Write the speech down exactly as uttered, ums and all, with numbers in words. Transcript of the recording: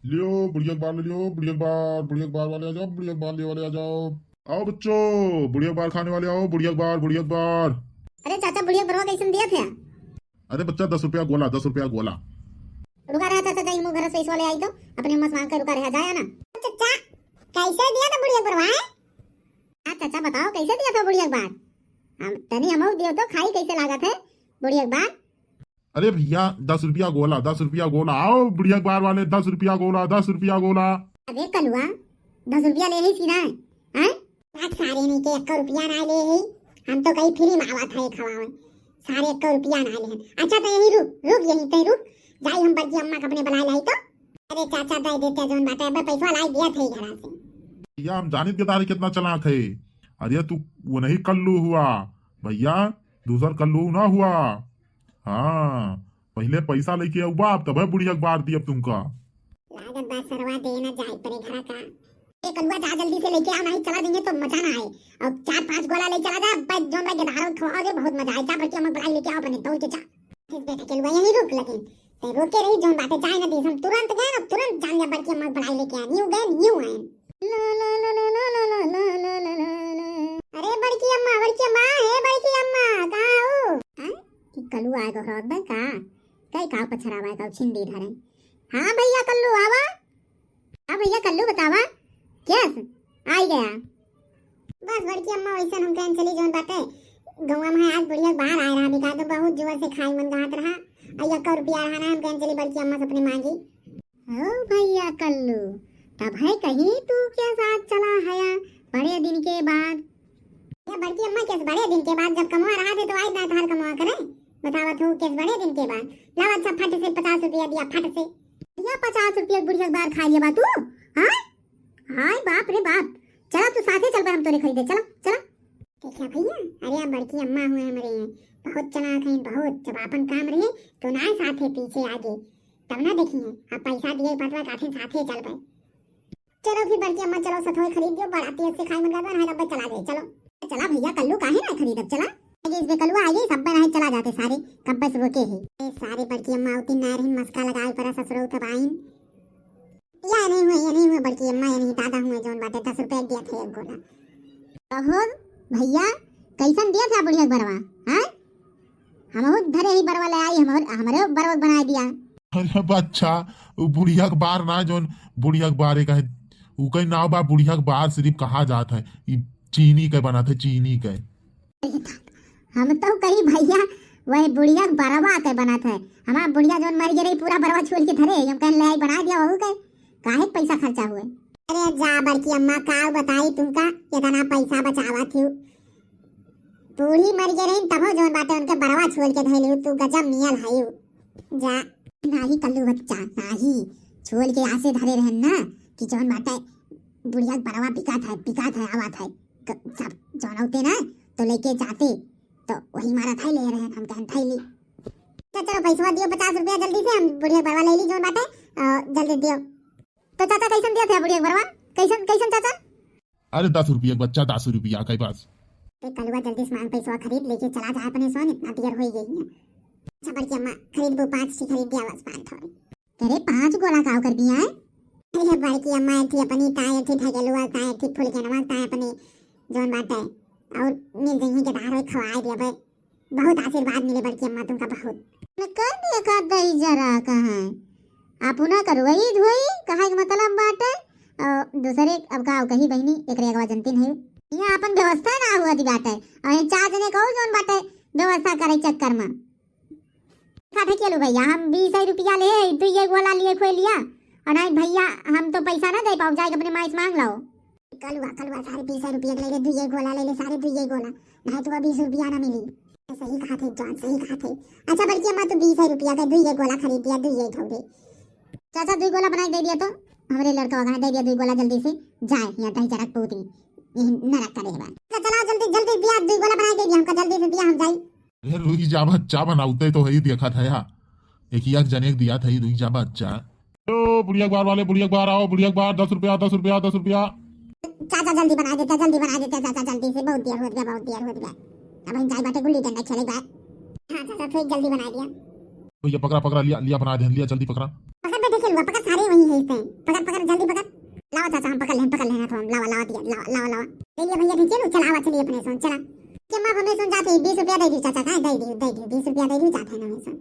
लियो, बुढ़िया अखबार ले लियो, बुढ़िया अखबार, बुढ़िया अखबार वाले आ जाओ, बुढ़िया अखबार ले वाले आ जाओ। आओ बच्चों, बुढ़िया अखबार खाने वाले आओ, बुढ़िया अखबार, बुढ़िया अखबार। अरे चाचा, बुढ़िया अखबारवा कैसन दिया थे? अरे बच्चा, दस रुपया गोला, दस रुपया गोला। रुका रहा चाचा, जाई मुँह घर से पैसा ले आई तो अपने अम्मा से मांग के रुका रहा, जाया ना। चाचा, कैसे दिया था बुढ़िया अखबारवा, हैं? हाँ चाचा, बताओ कैसे दिया था बुढ़िया अखबार? हम तनी हमहू दियो तो खाई कैसे लागत है बुढ़िया अखबार? अरे भैया, दस रुपया गोला, दस रुपया गोला। आओ बुढ़िया अखबार वाले, दस रुपया गोला, दस रुपया गोला। अबे कलुआ, दस रुपया ले ही सी ना, हैं? आज सारे नहीं के एक रुपया ना ले ही, हम तो कहीं फ्री में आवत है खवावे, सारे एक रुपया ना ले हैं। अच्छा तो यही रुक, रुक यही ते रुक, जाई हम बड़की अम्मा के अपने बुला लाई तो। अरे चाचा, दे देते जौन बाटे, अबे पैसा लाई दिया थे घरा से। भैया, हम जानित के तारे कितना चालाक है। अरे तू वो नहीं कल्लू हुआ भैया, दूसर कल्लू ना हुआ। हाँ, पहले पैसा लेके आऊ बाप, तबे बुढ़िया अखबार दियब तुमका। लागत बा सरवा दे ना जाए परे घरा का। ए कलुआ, जा जल्दी से लेके आ, नहीं चला देंगे तो मजा ना आए। और चार पांच गोला ले चला जा, बस जौन बा गेदहारो खवा दे, बहुत मजा आए। जा बड़की अम्मा बुलाई लेके आओ अपने दौड़ के जा। ठीक बेटा कलुआ, यहीं रुक लेकिन। ते रोके रही जौन बाटे, जाए ना दीस, हम तुरंत गए ना, तुरंत जान जा बड़की अम्मा बुलाई लेके आ, न्यू गए, न्यू आए। अरे बड़की अम्मा, बड़की अम्मा, हे बड़की अम्मा, कहाँ हो? हाँ? ई कलुआ आए गोहरावत बा का? कई का पछरावा का छिंदी धरे। हाँ भैया कल्लू आवा। हाँ भैया कल्लू बतावा, कैस आई गया? बस बड़की अम्मा, वैसन हम कहन चली जौन बाटे, गौवा में आज बुढ़िया अखबार आए रहा, बिका तो बहुत जोर से खाई मन कहत रहा, और एक रुपया रहा ना, हम कहन चली बड़की अम्मा से अपने मांगी। ओ भैया कल्लू, तब है कहीं तू के साथ चला हया बड़े दिन के बाद? ये बड़की अम्मा, केस बड़े दिन के बाद, जब कमवा रहा थे तो आई ना थार कमवा करे, बतावत हूँ केस बड़े दिन के बाद। लाओ अच्छा फट से पचास रुपया दिया, फट से। भैया पचास रुपया के बुढ़िया अखबार खा लिया बा तू? हाँ? हाय बाप रे बाप, चला तू साथे चल बा, हम तोरे खरीदे, चला, चला। देखा भैया, अरे आप बड़की अम्मा हुए हमारे, बहुत चालाक हैं, बहुत, जब आपन काम रहे तो ना साथे पीछे आगे, तब ना देखी है, अब पैसा दिए पटवा काठे साथे चल बा। चलो फिर बड़की अम्मा, चलो सथोई खरीद दियो, बड़ा तेज से खाई मन करता ना, डब्बा चला दे, चलो। चला भैया, कल्लू काहे ना खरीदब, चला। आगे इस बे कलुआ आगे, सब बना है, चला जाते सारे, कब बस रोके है। ए, सारे बड़की अम्मा उती ना रही, मस्का लगाए परा ससुरो तब आइन। या नहीं हुए, या नहीं हुए बड़की अम्मा, या नहीं दादा हुए, जौन बाटे दस रुपया दिया था एक गोला। कहो भैया, कैसन दिया था बुढ़िया अखबारवा, हाँ? हमहू धरे ही बरवा ले आई, हमर, हमरे बरवा बनाए दिया। अरे बच्चा, उ बुढ़िया अखबार ना, जौन बुढ़िया अखबार एक है, उ कई नाव बा बुढ़िया अखबार, सिर्फ कहा जात है, ई चीनी के बनत है, चीनी के। हम तो कही भैया, वही बुढ़िया अखबारवा के बनत है, हमार बुढ़िया जौन मर गई रही, पूरा बरवा छोल के धरे, हम कहन ले आई बना दिया वहू के, काहे के पैसा खर्चा हुए। अरे जा बड़की अम्मा, का बताई तुमका, इतना पैसा बचावा थी। बूढ़ी मर गए रही तबो जौन बाटे उनके बरवा छोल के धइले, तू गजब नियल हयू। जा। नाही कल्लू बच्चा, नाही। छोल के आसे धरे रहन ना कि जौन बाटे बुढ़िया के बरवा बिकात है, बिकात है, आवत है। क-, सब जौन होते ना तो लेके जाते, तो वही मारा था ले रहन, हम कहन थैली। तो चलो पैसवा दियो पचास रुपया जल्दी से, हम बुढ़िया के बरवा ले ली जौन बाटे, अ, जल्दी दियो। तो चाचा कैसन दिया था बुढ़िया के बरवा? कैसन, कैसन चाचा? अरे दस रुपया के बच्चा, दस रुपया के बस। ए कलुआ, जल्दी से मांग पैसवा खरीद लेके चला जा अपने सोन, इतना देर होई गई है। अच्छा बड़की अम्मा, खरीद बो पाँच ठी खरीद दिया बस, पाँच ठो। अरे पाँच गोला काव कर दिया है? अरे बड़की अम्मा, एथी अपनी ताए, एथी ढगेलुआ ताए, एथी फुलगेनवा ताए, अपने जौन बाटे, और मिल जइहे के दार होई खवाए दिया बे। बहुत आशीर्वाद मिले बड़की अम्मा तुमका बहुत। न कर देखा दई जरा कहाँ। अपना करवई धोई, कहे के मतलब बाटे, और दूसरे अब का कही बहिनी, एकरे अगवा जनती नहीं। यहाँ अपन व्यवस्था ना हुआ दी बाटे, और ये चार जने कहू जौन बाटे व्यवस्था करे चक्कर में। का ठकेलू भैया, हम बीस रुपया ले, दुइये गोला लिए खोए लिया, और नहीं भैया, हम तो पैसा ना दे पाओ, जाके अपने माई से मांग लाओ। कलुआ, कलुआ, सारे बीस रुपया के लेले, दुइये गोला लेले, सारे दुइये गोला। नहीं तो बीस रुपया ना मिली। सही कहा थे जान, सही कहा थे। अच्छा बड़की अम्मा, तू बीस रुपया का दुइये गोला खरीद दिया, दुइये ठौरे। चाचा, दुई गोला बना के दे दिया तो, हमरे लड़का वगैरह दे दिया दुई गोला जल्दी से, जाए यहाँ दही जरा पूत में, यही नरक करे बा। तो चला जल्दी, जल्दी दिया, दुई गोला बना के दे दिया हमका, जल्दी से दिया, हम जाई। अरे रुई जा बच्चा, बनाउते तो है ही देखा था यार, एक ही एक जने के दिया था ही, रुई जा बच्चा। ओ बुढ़िया अखबार वाले, बुढ़िया अखबार आओ, बुढ़िया अखबार, दस रुपया, दस रुपया, दस रुपया। चाचा जल्दी बना देते, जल्दी बना देते चाचा, जल्दी से, बहुत देर हो गया, बहुत देर हो गया। अब हम जाए बाटे गुल्ली डंडा खेले बा। हाँ चाचा, थोड़ी जल्दी बना दिया। भैया पकड़ा, पकड़ा, लिया, लिया, बना दे, लिया, जल्दी पकड़ा। पकड़ बैठे खेल तो पकड़, सारे वही है इसे। पकड़, पकड़, जल्दी पकड़। लावा चाचा, हम पकड़ लें, पकड़ लें, हम लावा, लावा दिया, लावा, लावा, लावा। ले लिया भैया, ठीक है लो, चला, आवा, चलिए अपने सोन, चला। के माँ, हमें सोन जाते ही बीस रुपया दे दी चाचा, का दे दी, दे दी, बीस रुपया दे दी, जाते हैं ना हमें सोन।